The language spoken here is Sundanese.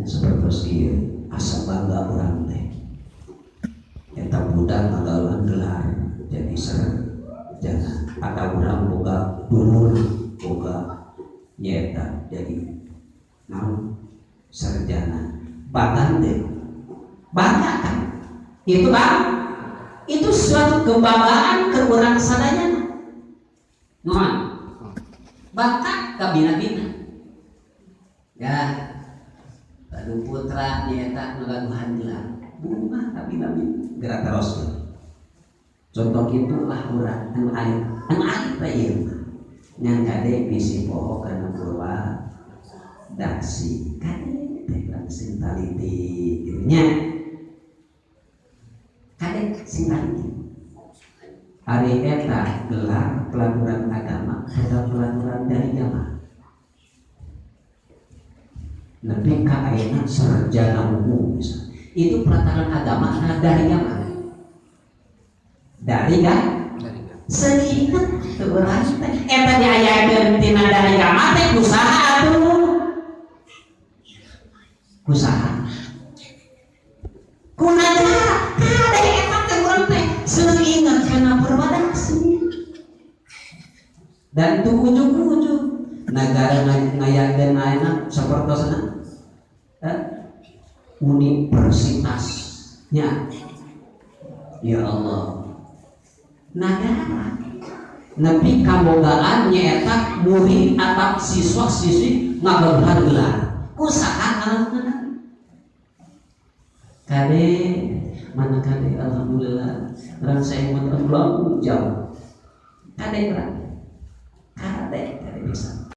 Seperti ieu asa bangga urang teh, eta budak ngagaduhan gelar jadi sarjana atau urang boga dulur boga nyeta jadi naon, sarjana. Bangga teh, bangga kan itu, Bang? Itu suatu kebanggaan ke urang sadayana. Nuhun, bangga kabina-bina ya. Lalu putra nyata ngagaduhan gelar, bungah kabina-bina gerak terus. Contoh gitulah urang anu alit, anu alit teh ieu mah ngan kade bisi poho kana purwadaksi. Kade teh langsung taliti gitu nya, kade sing taliti. Ari eta gelar pelaturan agama atau pelaturan dari jamaah nepi ka ayeuna sarjana umum misalnya, itu pelataran agama dari jamaah, dari kan seinget teu urang teh eta diayakeun tina dari jamaah teh kusaha atuh, kusaha, ku nagara. Kade eta teh urang teh seinget kana purwadaksi dan tuh ujug-ujug negara ngayakeun ayeuna sapertosna universitasnya. Ya Allah, negara nepi kabogaan nyaeta murid atau siswa-siswi ngagaduhan gelar, kusaha ngalakukeun? Kade mana, kade. Alhamdulillah orang saya mau terlalu jauh. Kade urang, kade, kade bisa.